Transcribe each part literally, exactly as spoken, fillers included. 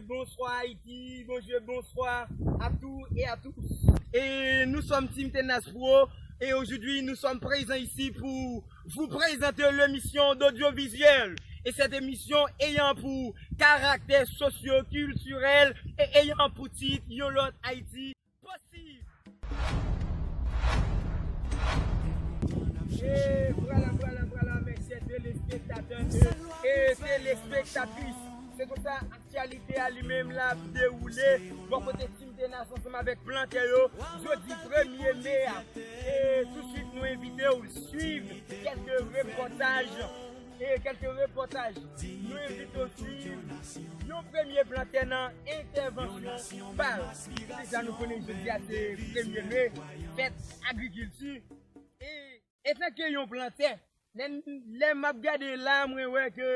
Bonsoir Haïti, bonjour, bonsoir à tous et à tous. Et nous sommes Team Tenas Pro et aujourd'hui nous sommes présents ici pour vous présenter l'émission d'audiovisuel. Et cette émission ayant pour caractère socio-culturel et ayant pour titre Yon Lòt Ayiti Posib. E vwala, vwala, vwala, mèsi telespektatè e, e telespektatris. Se konsa aktyalite a li menm l ap dewoule bò kote Team Tenas ansanm avèk plantè yo jodi premye me a. E touswit nou envite w swiv kèlke repòtaj e kèlke repòtaj. Nou envite w swiv yon premye plantè nan entèvansyon pa l. Deja nou konnen jodi a se premye me, fèt agrikilti. E, etanke yon plantè, lè, lè m ap gade la, mwen wè ke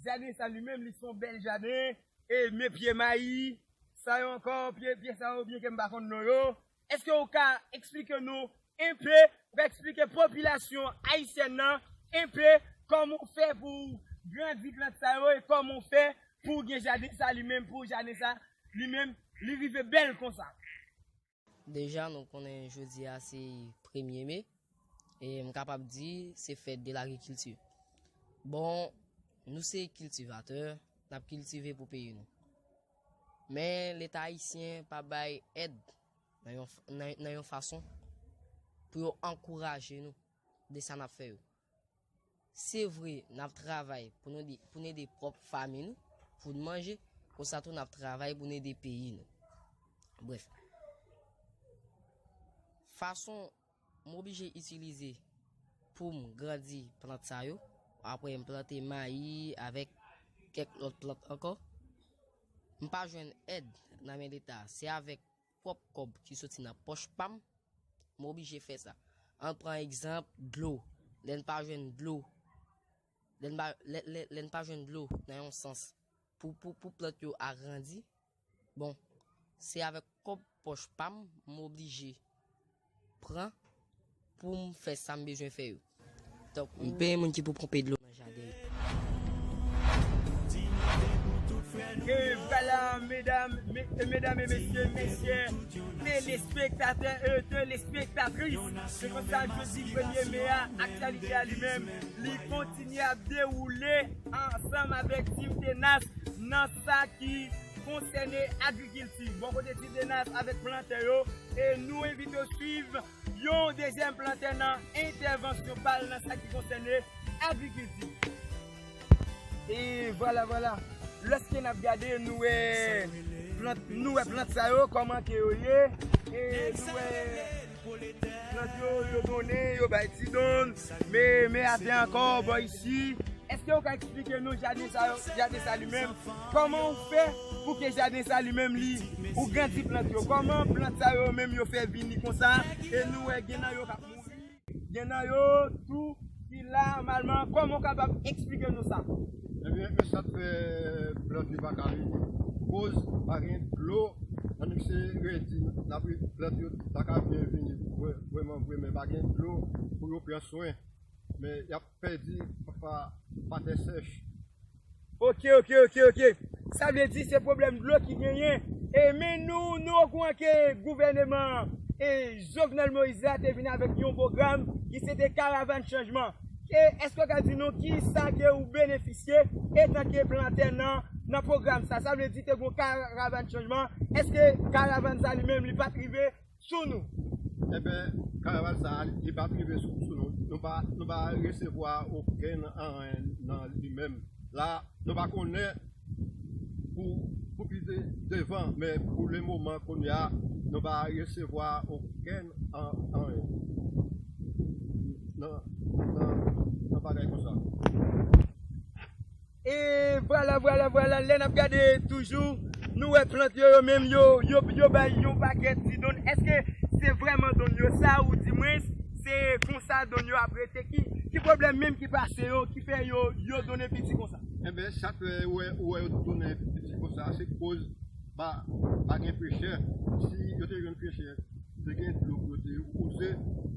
jaden sa li menm, li se yon bèl jaden. E men pye mayi, sa yo ankò, pye, pye sa yo byen ke m pa konn non yo. Èske w ka eksplike nou enpe, ou ka eksplike popilasyon ayisyèn nan enpe kòman w fè pou w grandi plant sa yo e kòman w fè pou w gen jaden sa li menm, pou jaden sa li menm, li rive bèl konsa? Deja, nou konnen jodi a se premye me, e m kapab di se fèt de lagrikilti. Bon, nou se kiltivatè, n ap kiltive pou peyi nou. Men Leta ayisyen pa bay èd nan yon, nan, nan yon fason pou yo ankouraje nou de sa n ap fè yo. Se vre, n ap travay pou nou ede, pou n ede pwòp fanmi nou, pou n manje, konsa tou n ap travay pou n ede peyi nou. Brèf, fason m oblije itilize pou m grandi plant sa yo, apre m plante mayi avèk kèk lòt plant ankò, m pa jwenn èd nan men Leta, se avèk pwòp kòb ki soti nan pòch pa m, m oblije fè sa. Ann pran egzanp, dlo. Lè n pa jwenn dlo, lè n pa, lè, lè, lè n pa jwenn dlo nan yon sans pou, pou, pou plant yo a grandi, bon, se avèk kòb pòch pa m, m oblije pran pou m fè sa m bezwen fè yo. Donk, m peye moun ki pou ponpe dlo nan jaden yo. E vwala, medam, me, medam e mesye, mesye, telespektatè e telespektatris. Se konsa, jodi premye me a, aktyalite a li menm, li kontinye ap dewoule ansanm avèk Team Tenas nan sa ki konsène agrikilti. Bò kote Team Tenas avèk plantè yo, e nou envite w swiv yon dezyèm plantè nan entèvansyon pa l nan sa ki konsène agrikilti. E vwala, vwala. Lòske n ap gade, nou wè plant, nou wè plant sa yo, kòman ke yo ye. E nou wè plant yo, yo donnen, yo bay ti donn. Men, men atè ankò, bò isi. Èske w ka eksplike nou jaden sa yo, jaden sa li menm? Kòman w fè pou ke jaden sa li menm li, ou grandi plant yo? Kòman plant sa yo menm yo fè vini konsa? E nou wè gen nan yo k ap mouri. Gen nan yo tou ki la nòmalman. Kòman w kapab eksplike nou sa? Ebyen, men sa k fè plant yo pa ka vini. Koz pa gen dlo, annik se redi, n ap, plant yo pa ka byen vini vre, vrèman vre, men pa gen dlo pou yo pran swen. Men y ap pèdi pa, pa tè sèch. Ok, ok, ok, ok. Sa vle di se pwoblèm dlo ki genyen. E men nou, nou okouran ke gouvèneman e Jovenel Moïse la te vin avèk yon pwogram ki se te karavàn chanjman. E èske w ka di nou ki sa ke ou benefisye etanke plantè nan, nan pwogram sa? Sa vle di te gon karavàn chanjman. Èske karavàn sa li menm li pa t rive sou nou? Enben, karavàn sa a, li pa t rive sou, sou nou. Nou pa, nou pa resevwa okenn anyen nan li menm. La, nou pa konnen pou, pou pi de, devan, men pou le moman, kounye a, nou pa resevwa okenn an, anyen nan, nan, nan bagay konsa. E vwala, vwala, vwala, lè n ap gade toujou, nou wè plant yo, yo menm, yo, yo, yo bay yon pakèt ti donn. Èske se vrèman donn yo sa, ou di mwens, se konsa donn yo ap rete? Ki, ki pwoblèm menm ki pase yo, ki fè yo, yo donnen piti konsa? Enben, sa k fè ou wè, ou wè yo donnen piti konsa, se koz pa, pa gen frechè. Si yo te jwenn frechè, te gen dlo pou yo te wouze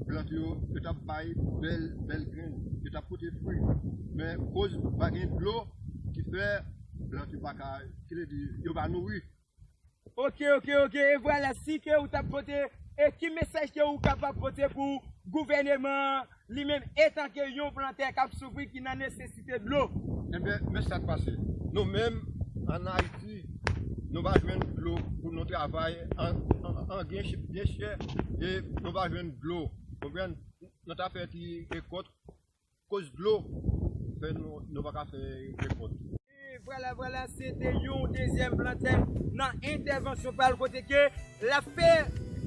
plant yo, yo t ap bay bèl, bèl grenn, yo t ap pote fwi. Men koz pa gen dlo ki fè Plant yo pa ka, ki vle di, yo pa nouri. Ok, ok, ok. E vwala, si ke ou t ap pote, e ki mesaj ke ou kapab pote pou gouvèneman an li menm, etan ke yon plantè k ap soufri, ki nan nesesite dlo? Ebyen, men sa k pase. Nou menm, ann Ayiti, nou pa jwenn dlo pou nou travay an, an, an gen ch-, byen chè, e nou pa jwenn dlo. Konprann? Nou ta fè ti rekòt, koz dlo fè nou, nou pa ka fè rekòt. E vwala, vwala, se te yon dezyèm plantè nan entèvansyon pa l, kote ke l ap fè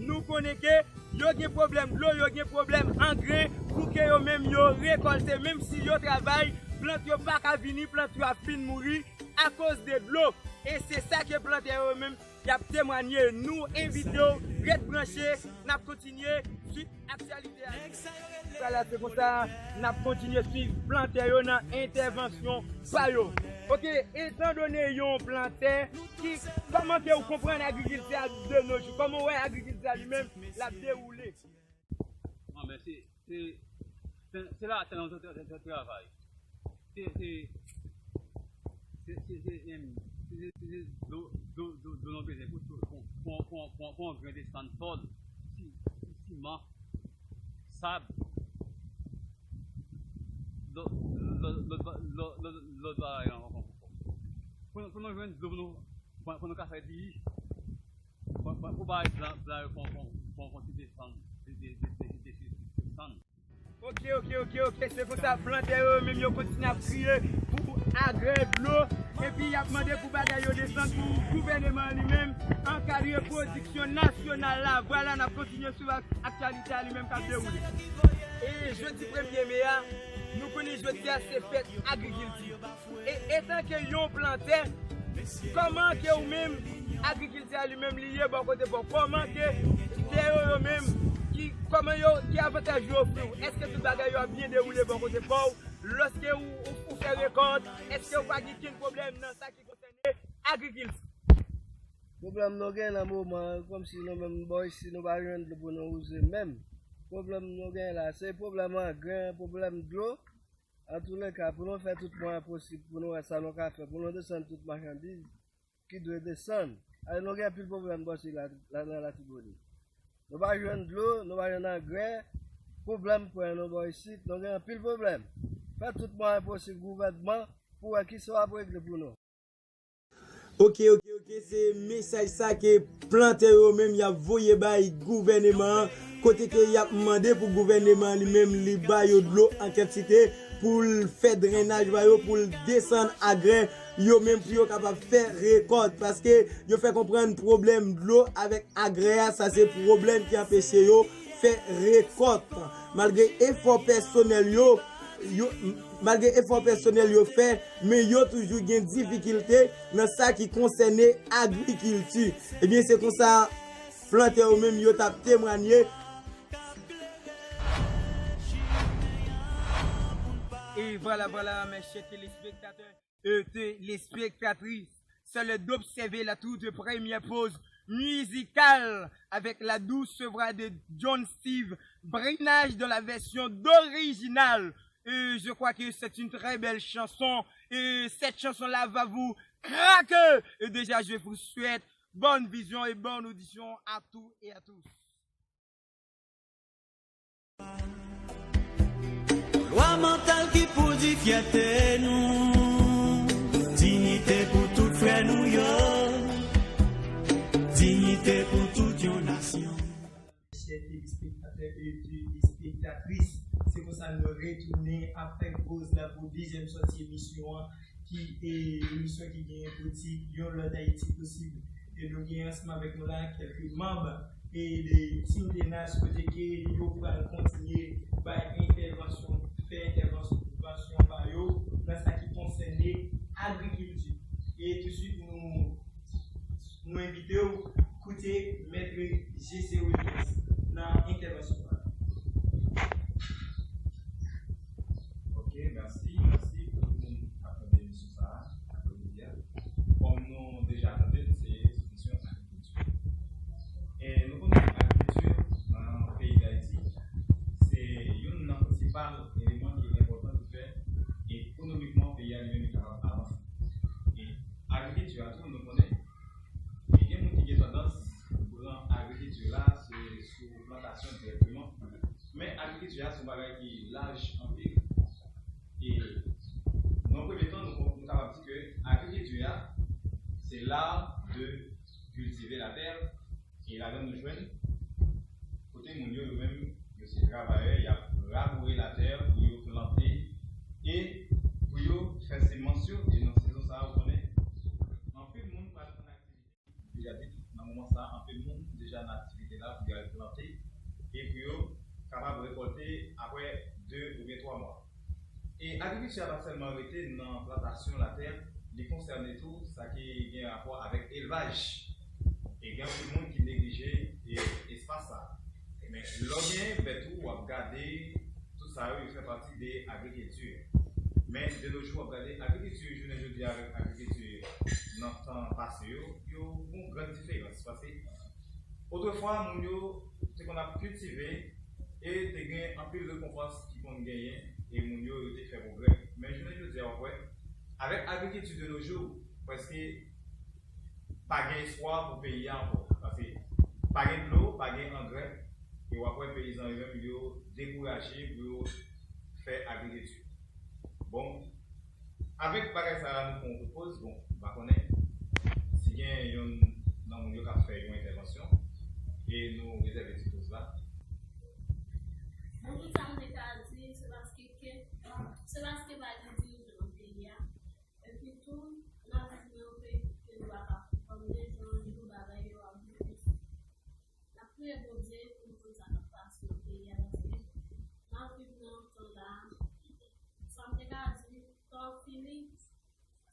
nou konnen ke yo gen pwoblèm dlo, yo gen pwoblèm angren, pou ke yo menm yo rekòlte, menm si yo travay, plant yo pa ka vini, plant yo ap fin mouri akoz de dlo. E se sa ke plantè yo menm y ap temwanye. Nou envite w ret branche, n ap kontinye swiv aktyalite a. Vwala, se konsa n ap kontinye swiv plantè yo nan entèvansyon pa yo. Ok, etan done yon plantè, ki, kòman ke w konprann agrikilti a de nos jours? Kòman w wè agrikilti a li menm l ap dewoule? Non, men se, se, se, se latè nou te, te, te, te travay. Se, se, se, se, se, em, se, se, se, se dlo, dlo, dlo, dlo nou bezwen pou, pou, pou, pou, pou, pou yon gren desann tòl, si, si, siman, sab, lòt, lòt, lòt, lòt, lòt, lòt bagay ankò. Pou nou, pou nou jwenn dlo, pou nou, pou, pou nou ka fè diri. Pou, pou, pou bay plan, plan yo fon, fon, fon, fon ti desann, de, de, de, de, de, de, de, desann. Ok, ok, ok, ok, se konsa plantè yo menm yo kontinye ap kriye pou agrè dlo, epi y ap mande pou bagay yo desann, pou gouvèneman an li menm ankadre pwodiksyon nasyonal la. Vwala, n ap kontinye swiv ak-, aktyalite a li menm k ap dewoule. E jodi premye me a, nou konnen jodi a se fèt agrikilti. E etan ke yon plantè, kòman ke ou menm, agrikilti a li menm li ye bò kote pa w? Kòman ke tè yo, yo menm, ki, kòman yo, ki avantaj yo ofri w? Èske tout bagay yo ap byen dewoule bò kote pa w? Lòske ou, ou, ou fè rekòt, èske ou pa gen kenn pwoblèm nan sa ki konsène agrikilti? Pwoblèm nou gen nan moman an, kòmsi nou menm bò isi, nou pa jwenn dlo pou nou wouze menm. Pwoblèm nou gen la, se pwoblèm angren, pwoblèm dlo. Antouleka, pou nou fè tout mwayen posib pou nou wè sa nou ka fè, pou nou desann tout machandiz ki dwe desann. Ale, nou gen anpil pwoblèm bò isi la, la, nan Latibonit. Nou pa jwenn dlo, nou pa jwenn angrè, pwoblèm pwen nou bò isit, nou gen anpil pwoblèm. Fè tout mwayen posib gouvènman pou wè kisa w ap regle pou nou. Ok, ok, ok, se mesaj sa ke plantè yo menm y ap voye bay gouvèneman an, kote ke y ap mande pou gouvèneman an li menm li ba yo dlo an kantite pou l fè drenaj ba yo, pou l desann agrè yo menm pou yo kapab fè rekòt, paske yo fè konprann pwoblèm dlo avèk agrè a, sa se pwoblèm ki anpeche yo fè rekòt. Malgre efò pèsonèl yo, yo, malgre efò pèsonèl yo fè, men yo toujou gen difikilte nan sa ki konsène agrikilti. Ebyen, se konsa plantè yo menm yo t ap temwanye. E vwala, vwala, mes chers téléspectateurs et téléspectatrices, c'est l'heure d'observer la toute première pause musicale avec la douce voix de John Steve Brinage dans la version d'original. Et je crois que c'est une très belle chanson. Et cette chanson-là va vous craquer. Et déjà, je vous souhaite bonne vision et bonne audition à tous et à tous. Lwa mantal ki pwodui fyète nou. Diyite pou tout frè nou yo. Diyite pou tout yon nasyon. Chè telespektatè e telespektatris, se konsa nou retounen ap fè poz la pou dezyèm sòti emisyon an. Ki, e, emisyon ki genyen pou di yon lòt Ayiti posib. E nou gen ansanm avèk nou la kèlke manm e de Team Denas, kote ke yo pral kontinye bay entèvansyon, fè entèvansyon pa yo nan sa ki konsène agrikilti. E touswit nou, nou envite w koute Mèt J C Wilkens nan entèvansyon pa l. Ok, mèsi, mèsi pou tout moun k ap tande emisyon sa a, ak jodi a. Kòm nou deja tande l, se sou kesyon agrikilti. E nou konnen agrikilti nan peyi Dayiti, se youn nan prensipal eleman ki enpòtan pou fè ekonomikman peyi a li menm li kapab avanse. E Tou, nou konnen, e gen moun ki gen tandans pran agrikilti la se sou plantasyon dirèkteman. Men agrikilti a se yon bagay ki laj anpil. E nan premye tan, nou, nou kapab di ke agrikilti a se l'art de cultiver la terre. E ladan nou jwenn kote moun yo, yo menm, yo se travayè, y ap laboure latè pou yo plante e pou yo fè semans yo. E nan sezon sa a, ou konnen, anpil moun pral an aktivite. Deja di, nan moman sa a, anpil moun deja nan aktivite la pou y al plante e pou yo kapab rekòlte apre de oubyen twa mwa. E agrikilti a pa sèlman rete nan plantasyon latè, li konsène tou sa ki gen rapò avèk elvaj. E gen anpil moun ki neglije e, espas sa. Men lè w gen bèt ou, w ap gade, tout sa yo, yo fè pati de agrikilti. Men de nos jours, w ap gade agrikilti jounen jodi a avèk agrikilti nan tan pase yo, yo gon gran diferans. Paske otrefwa, moun yo te konn ap kiltive e te gen anpil rekonpans ki konn genyen e moun yo, yo te fè pwogrè. Men jounen jodi a, w ap wè, avèk agrikilti de nos jours, prèske pa gen espwa pou peyi a ankò. Paske pa gen dlo, pa gen angrè, e w ap wè peyizan yo menm yo dekouraje pou yo fè agrikilti. Bon, avèk bagay sa a, nou pran yon kout poz. Bon, m pa konnen si gen youn nan moun yo k ap fè yon entèvansyon, e nou rezève ti poz la. Bon, tout sa m te ka di, se paske ke, se paske pa gen dirijan nan peyi a. Epi tou, n ap viv nan yon peyi kote nou pa ka konprann de jan jou bagay yo ap bouje. N ap priye Bondye pou nou konn sa k ap pase nan peyi a, paske n ap viv nan yon tan la, sa m te ka di, tan fini,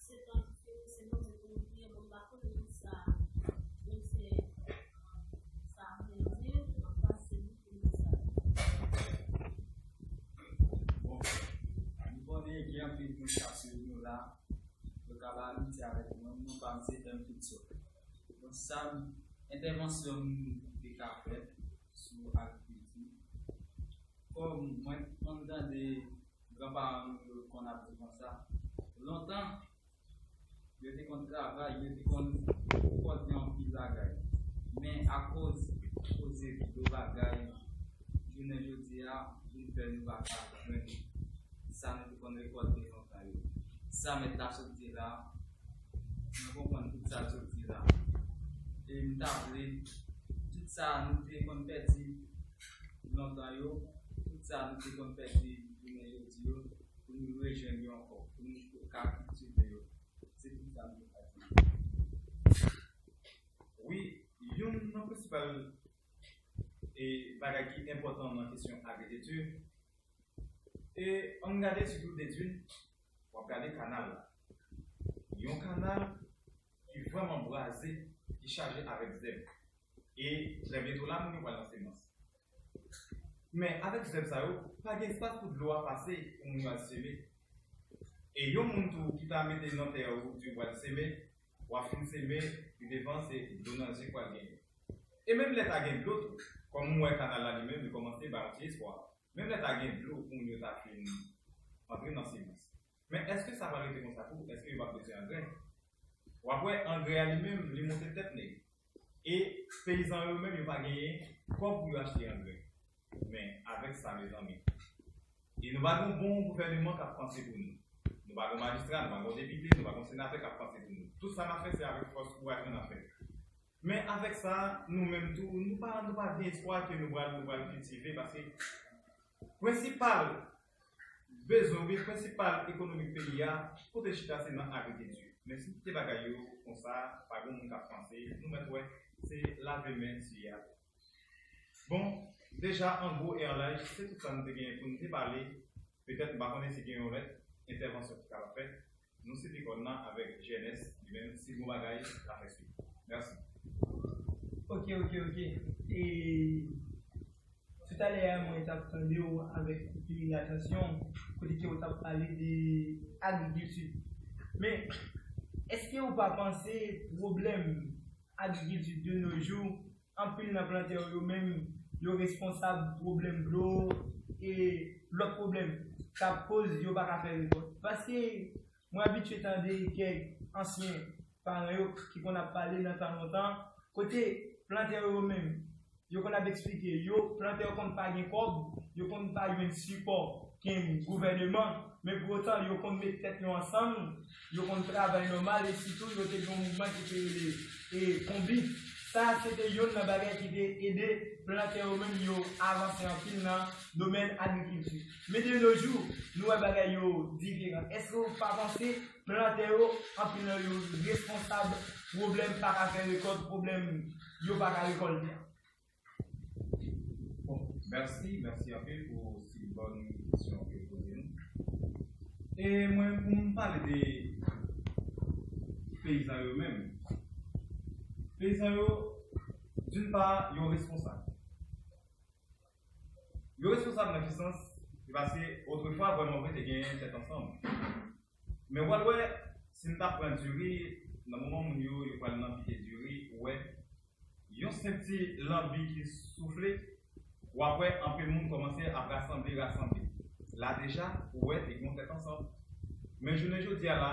se tan ki fini, se Bondye pou nou priye, bon, m pa konnen sa, men se sa vle di, m ap pase li pou nou sa. Bon, nou konnen gen anpil moun k ap swiv nou la, yo ka ba amiti avèk mwen, non pa m se M Pitso. Bon, sa m, entèvansyon m te ka fè sou agrikilti. Kòm mwen konn tande granparan nou yo konn ap di konsa, lontan, yo te konn travay, yo te konn rekòlte anpil bagay. Men akoz koze dlo bagay, jounen jodi a, vin fè nou pa ka jwenn sa nou te konn rekòlte lontan yo. Sa mèt la sot di la, nou konprann tout sa l sot di la. E m ta vle, tout sa nou te konn pèdi lontan yo, tout sa nou te konn pèdi jounen jodi yo, pou nou rejwenn yo ankò, pou nou ka kiltive yo. Se tout sa m te ka di. Wi, youn nan prensipal e bagay ki enpòtan nan kesyon agrikilti, e ann gade sitou Dedwin, w ap gade kanal la. Yon kanal ki vrèman bwaze, ki chaje avèk zèb. E trè byento la, moun yo pral nan semans. Men avèk zèb sa yo, pa gen espas pou dlo a pase pou moun yo al seme. E yon moun tou ki ta mete nan tè ou di w pral seme, w ap fin seme, pi devan se dlo nan zye k pral genyen. E menm lè ta gen dlo tou, kòm ou wè kanal la li menm, li kòmanse bay yon ti espwa. Menm lè ta gen dlo pou moun yo ta fin antre nan semans. Men èske sa pral rete konsa tou? Èske yo p ap bezwen angrè? W ap wè angrè a li menm, li monte tèt nèg. E peyizan yo menm, yo pa genyen kòb pou yo achte angrè. Men avèk sa, mezanmi, e nou pa gen yon bon gouvèneman k ap panse pou nou. Nou pa gen majistra, nou pa gen depite, nou pa gen senatè k ap panse pou nou. Tout sa n ap fè, se avèk fòs kouraj nou n ap fè. Men avèk sa, nou menm tou, nou pa, nou pa gen espwa ke nou pral, nou pral kiltive, paske prensipal bezwen oubyen prensipal ekonomi peyi a, kote l chita se nan agrikilti. Men si tout bagay yo konsa, pa gen moun k ap panse, nou mèt wè se lave men siye atè. Bon, deja an gwo e an laj, se tout sa nou te genyen pou nou te pale. Petèt, m pa konnen si gen yon lòt entèvansyon ki kapab fèt. Nou site kòn nan avèk G N S, li menm, si l gon bagay, l a fè swiv. Mèsi. Ok, ok, ok. E toutalè a, mwen t ap tande w avèk anpil atansyon, kote ke w t ap pale de agrikilti. Men, èske w pa panse pwoblèm agrikilti de nos jours, anpil nan plantè yo menm, yo responsab pwoblèm dlo e lòt pwoblèm k ap koz yo pa ka fè rekòt? Paske mwen abitye tande kèk ansyen paran yo ki konn ap pale nan tan lontan, kote plantè yo menm, yo konn ap eksplike, yo, plantè yo konn pa gen kòb, yo konn pa jwenn sipò kenn gouvèneman, men pou otan, yo konn met tèt yo ansanm, yo konn travay nòmal, e sitou, yo te gen yon mouvman ki te rele, e, Konbit. Sa, se te youn nan bagay ki te ede plantè yo menm yo avanse anpil nan domèn agrikilti. Men de nos jours, nou wè bagay yo diferan. Èske w pa panse plantè yo, anpil nan yo responsab pwoblèm pa ka fè rekòt, pwoblèm yo pa ka rekòlte a? Bon, mèsi, mèsi anpil pou si bòn kesyon ke w poze nou. E mwen, pou m pale de peyizan yo menm, peyizan yo, d'une part, yo responsab. Yo responsab nan ki sans? Se paske otrefwa, vrèman vre, te gen tèt ansanm. Men w al wè, si n t ap pran diri, nan moman moun yo, yo pral nan pike diri, ou wè, yon senp ti lanbi ki soufle, w ap wè anpil moun kòmanse ap rasanble, rasanble. La deja, ou wè, te gen yon tèt ansanm. Men jounen jodi a la,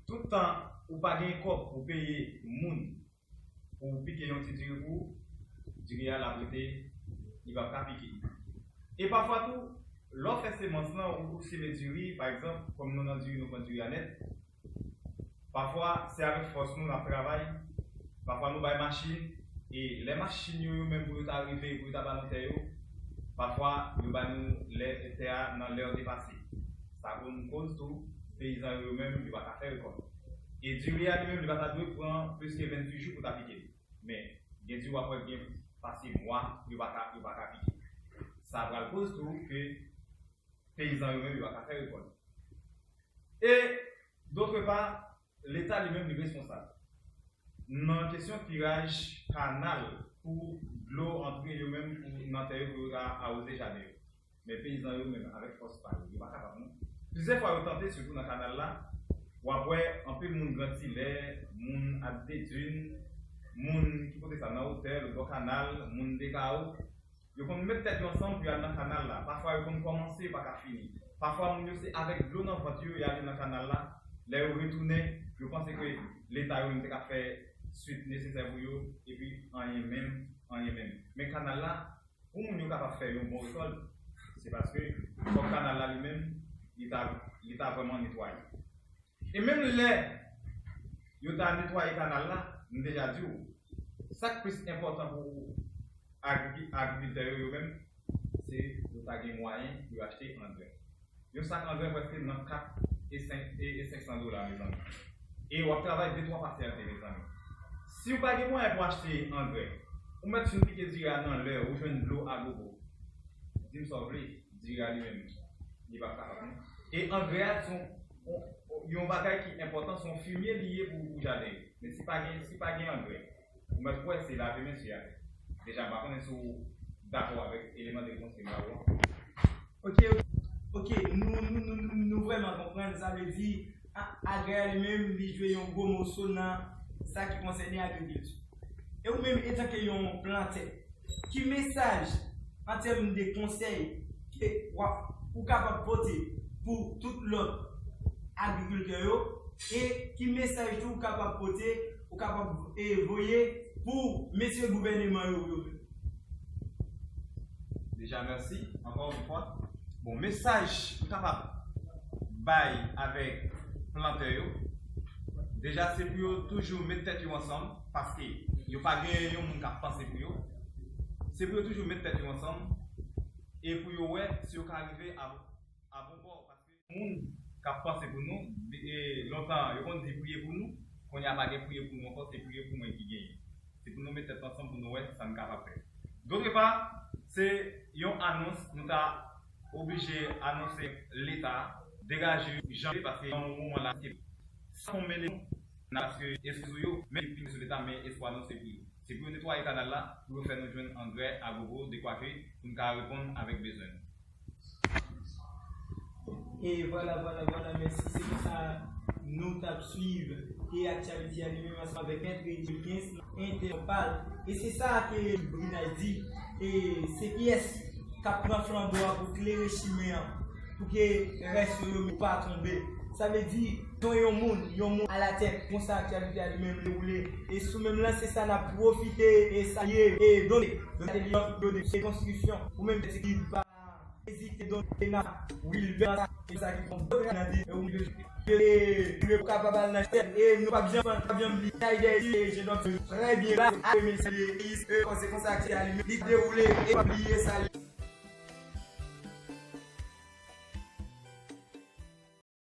tout tan ou pa gen kòb pou peye moun, pou pike yon ti diri pou ou, diri a l ap rete, li p ap ka pike. E pafwa tou, lè w fè semans lan, ou, ou simen diri, pa egzanp, kòm nou nan diri, nou pran diri a nèt, pafwa, se avèk fòs nou n ap travay, pafwa nou bay machin, e lè machin yo, yo menm pou yo ta rive, pou yo ta ba nou tè yo, pafwa, yo ba nou lè, tè a nan lè depase. Sa konn koz tou, peyizan yo menm, yo pa ka fè rekòt. E diri a li menm, li pa ta dwe pran plis ke venntuit jou pou ta pike l. Men, gen diri w ap wè gen pase mwa, yo pa ka, yo pa ka pike. Sa pral koz tou ke peyizan yo menm, yo pa ka fè rekòt. E, d'autre part, Leta li menm li responsab nan kesyon kiraj kanal pou dlo antre yo menm pou nan tè yo pou yo ka awoze jaden yo. Men peyizan yo menm avèk fòs pa yo, yo pa kapab non. Plizyè fwa yo tante sitou nan kanal la, w ap wè anpil moun Grantilè, moun Adedin, moun ki kote sa nan Otè, lòtbò kanal, moun Dekawo, yo konn met tèt yo ansanm pou y al nan kanal la. Pafwa yo konn kòmanse, yo pa ka fini. Pafwa moun yo se avèk dlo nan vant yo, y ale nan kanal la. Lè yo retounen, yo panse ke Leta yo menm te ka fè swit nesesè pou yo, epi anyen menm, anyen menm. Men kanal la, pou moun yo kapab fè yon bon rekòt, se paske fòk kanal la li menm, li ta, li ta vrèman netwaye. E menm lè yo ta netwaye kanal la, m deja di w, sa k plis enpòtan pou agri-, agrikiltè yo, yo menm, se yo ta gen mwayen pou yo achte angrè. Yon sak angrè prèske nan kat e senk, e, e senk san dola, mezanmi. E w ap travay de twa pasèl de, mezanmi. Si w pa gen mwayen pou achte angrè, ou mèt fin pike diri a nan lè, ou jwenn dlo agogo. Di m sa w vle, diri a li menm, li p ap kapab non. E angrè a se yon, yon, yon bagay ki enpòtan, se yon fimye li ye pou, pou jaden yo. Men si pa gen, si pa gen angrè, ou mèt kwè se lave men sou jaden. Deja, m pa konnen si w dakò avèk eleman de repons ke m ba ou an. Ok, ok, nou, nou, nou, nou, nou vrèman konprann, sa vle di, a, angrè a li menm, li jwe yon gwo moso nan sa ki konsène agrikilti. E ou menm, etanke yon plantè, ki mesaj, an tèm de konsèy, ke w ap, ou kapab pote pou tout lòt agrikiltè yo, e ki mesaj tou ou kapab pote, ou kapab, e, voye pou mesye gouvèneman yo, yo menm? Deja, mèsi, ankò yon fwa. Bon, mesaj m kapab bay avèk plantè yo, deja, se pou yo toujou met tèt yo ansanm, paske yo pa genyen yon moun k ap panse pou yo. Se pou yo toujou met tèt yo ansanm, e pou yo wè si yo ka rive a, a bon pò, paske moun k ap panse pou nou, e, lontan, yo konn di priye pou nou, kounye a pa gen priye pou nou ankò, se priye pou mwen ki genyen. Se pou nou met tèt ansanm pou nou wè sa n kapab fè. D'autre part, se yon anons, nou ta oblije anonse Leta degaje jan, paske nan moman la, se sa pou mele nou, paske eskiz ou yo, men pini sou Leta, men espwa nou se pou yo. Se pou yo netwaye kanal la, pou yo fè nou jwenn angrè agogo, dekwa ke pou n ka reponn avèk bezwen nou. E vwala, vwala, vwala, mèsi. Se konsa nou t ap swiv e aktyalite a li menm ansanm avèk Mèt Régilkens nan Entèpal. E se sa ke Brinay di, e se pyès k ap pran flanbo a pou klere chimen an, pou ke rès yo, yo pa tonbe. Sa vle di, yon, yon moun, yon moun alatèt, konsa aktyalite a li menm dewoule. E sou menm lansè sa, n ap pwofite e salye e done, done yon de konstriksyon pou menm ki pa ezite done na Wilber sa, e sa ki fè yon bon travay nan di, e ou menm de e nou kapab al nan chèn, e nou p ap janm, p ap janm bliye Ayiti, e Jean-Doc trè byen la, a remèsye, e se konsa aktyalite a li menm li dewoule, e pa bliye sa li.